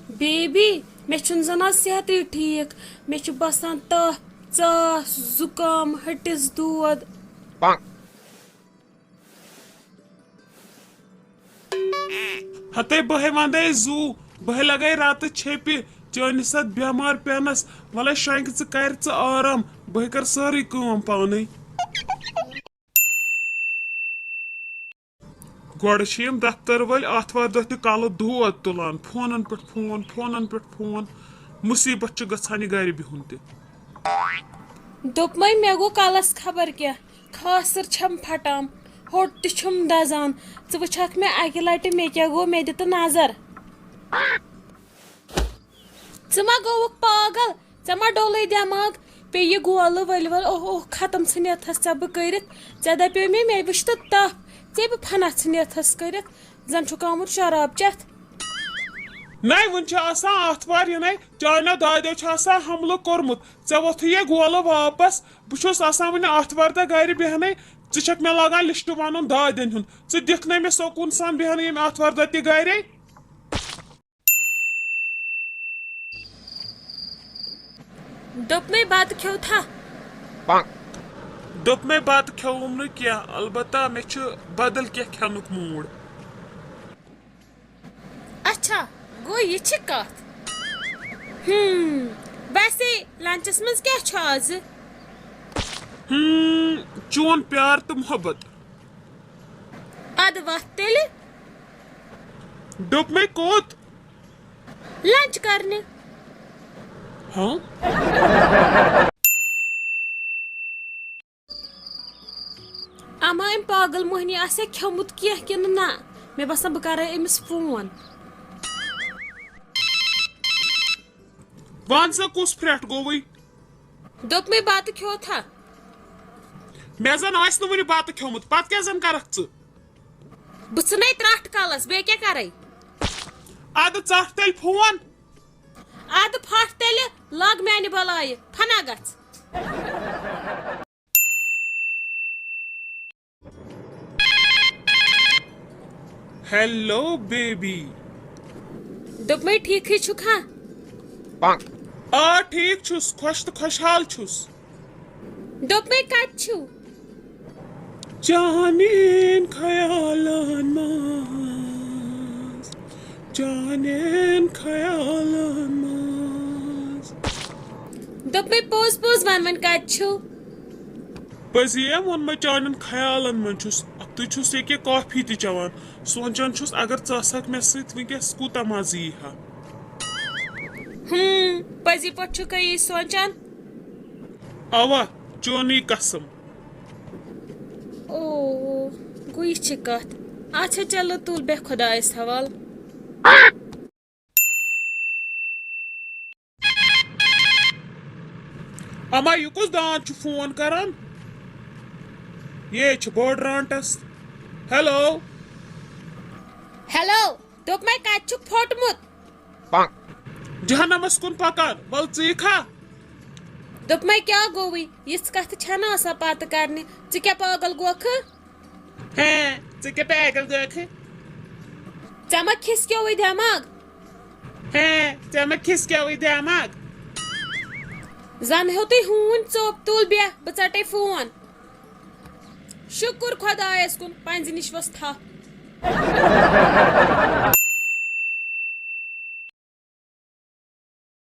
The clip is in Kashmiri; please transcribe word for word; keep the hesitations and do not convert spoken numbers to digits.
بیبی، مےٚ چھُنہٕ زَن آز صحتٕے ٹھیٖک۔ مےٚ چھُ باسان تَپھ، ژاس، زُکام، ۂٹِس دود۔ ہتے بہے وندے زو، بہے لگے راتہٕ چھیپہِ، چٲنِس اتھ بٮ۪مار پٮ۪نس۔ وَلے شۄنٛگہِ ژٕ، کر ژٕ آرام، بہے کر سٲرٕے کٲم پانے۔ گۄڈٕ چھِ یِم دفتر وٲلۍ آتھوارِ دۄہ تہِ کلہٕ دود تُلان، فونن پٮ۪ٹھ فون، فونن پٮ۪ٹھ فون۔ مُصیبت چھُ گژھان یہِ گرِ بِہُن تہِ۔ دوٚپمَے، مےٚ گوٚو کَلَس خبر کیٛاہ، کھاسٕر چھَم پھٹان، ہوٚٹ تہِ چھُم دَزان۔ ژٕ وٕچھَکھ مےٚ اَکہِ لَٹہِ، مےٚ کیٛاہ گوٚو، مےٚ دِ تہٕ نظر۔ ژٕ ما گوٚوُکھ پاگل؟ ژےٚ ما ڈوٚلُے دٮ۪ماغ؟ پیٚیہِ یہِ گولہٕ ؤلۍ ؤلۍ، اوہ اوہ، ختم ژھٕنِتھ ژےٚ بہٕ کٔرِتھ۔ ژےٚ دَپیو مےٚ، مےٚ وٕچھ تہٕ تَپھ، ژےٚ بہٕ فنا ژھٕنِتھ کٔرِتھ، زَن چھُکھ آمُت شراب چٮ۪تھ۔ نَے، وٕنہِ چھِ آسان آتھوار یِنَے، چانیو دادیو چھُ آسان حملہٕ کوٚرمُت۔ ژےٚ ووٚتھُے یے گولہٕ واپس۔ بہٕ چھُس آسان وٕنہِ آتھوارِ دۄہ گرِ بیہنَے۔ ژٕ چھَکھ مےٚ لاگان لسٹ وَنُن دادٮ۪ن ہُنٛد۔ ژٕ دِکھ نَے مےٚ سکوٗن سان بیہنہٕ ییٚمہِ آتھوارِ دۄہ تہِ گرے۔ دوٚپمَے، بَتہٕ کھیوٚوتھا؟ دوٚپمَے، بَتہٕ کھیوٚوُم نہٕ کینٛہہ، البتہ مےٚ چھُ بدل کینٛہہ کھٮ۪نُک موٗڈ۔ اچھا، گوٚو یہِ چھِ کتھ۔ ہم، ویسے لنچس منٛز کیٛاہ چھُ آزٕ؟ ہم، چون پیار تہٕ محبت۔ ادٕ وتھ تیٚلہِ۔ دوٚپمَے کوٚت؟ لنچ کرنہِ۔ ہاں؟ اما أمۍ پاگل موہنی آسہِ کھیوٚمُت کینٛہہ کِنہٕ نہ؟ مےٚ باسان بہٕ کرے أمِس فون۔ وَن سا، کُس پھرٛٹھ گوٚوُے؟ دوٚپمَے، بَتہٕ کھیوٚوتھا؟ مےٚ زَن آسہِ نہٕ وُنہِ بَتہٕ کھیوٚمُت، پَتہٕ کیٛاہ زَن کَرَکھ ژٕ؟ بہٕ ژھٕنے ترٛٹھ کَلَس، بیٚیہِ کیٛاہ کَرَے؟ اَدٕ ژَٹھ تیٚلہِ فون۔ اَدٕ پھَٹھ تیٚلہِ، لَگ میٛانہِ بَلایہِ، فنا گژھ۔ Hello baby. دوٚپمَے، ٹھیٖکھٕے چھُکھا؟ آ، ٹھیٖک چھُس، خۄش تہٕ خۄشحال چھُس۔ دوٚپمَے، کَتہِ چھِو؟ چانٮ۪ن خیالن منٛز، چانٮ۪ن خیالن منٛز۔ دوٚپمَے، پوٚز پوٚز وَن، وۄنۍ کَتہِ چھِو؟ پٔزی ہے ووٚن مےٚ، چانٮ۪ن خیالن منٛز چھُس۔ اَتھٕے چھُس ییٚکیٛاہ کافی تہِ چٮ۪وان۔ سونٛچان چھُس، اگر ژٕ آسہٕ ہَکھ مےٚ سۭتۍ، وٕنکٮ۪س کوٗتاہ مَزٕ یی ہا۔ ہم، پٔزی پٲٹھۍ چھُکھا یی سونٛچان؟ اوا، چونُے قسم۔ او، گوٚو یہِ چھِ کَتھ۔ اچھا، چلو، تُل بیٚہہ خۄدایَس حوالہٕ۔ اما، یہِ کُس داند چھُ فون کران؟ یے چھُ بوٚڑ رانٹس۔ ہیلو۔ ہیلو، دوٚپمَے، کَتہِ چھُکھ پھوٚٹمُت؟ جہنمس کُن پکان، ول ژٕے کھا۔ دوٚپمَے، کیٛاہ گوٚوُے؟ یِژھ کَتھٕ چھَنہٕ آسان پَتہٕ کرنہِ۔ ژٕ کیٛاہ پاگل گوکھٕ؟ ہے، ژٕ کیٛاہ پاگل گوکھٕ؟ ژےٚ ما کھِسکیووُے دٮ۪ماغ؟ ہے، ژےٚ ما کھِسکیووُے دٮ۪ماغ؟ زَن ہیوٚتُے ہوٗنۍ ژوٚپ، تُل بیٚہہ، بہٕ ژَٹَے فون۔ شُکُر خۄدایَس کُن، پنٛزِ نِش ؤژھ تھپھ۔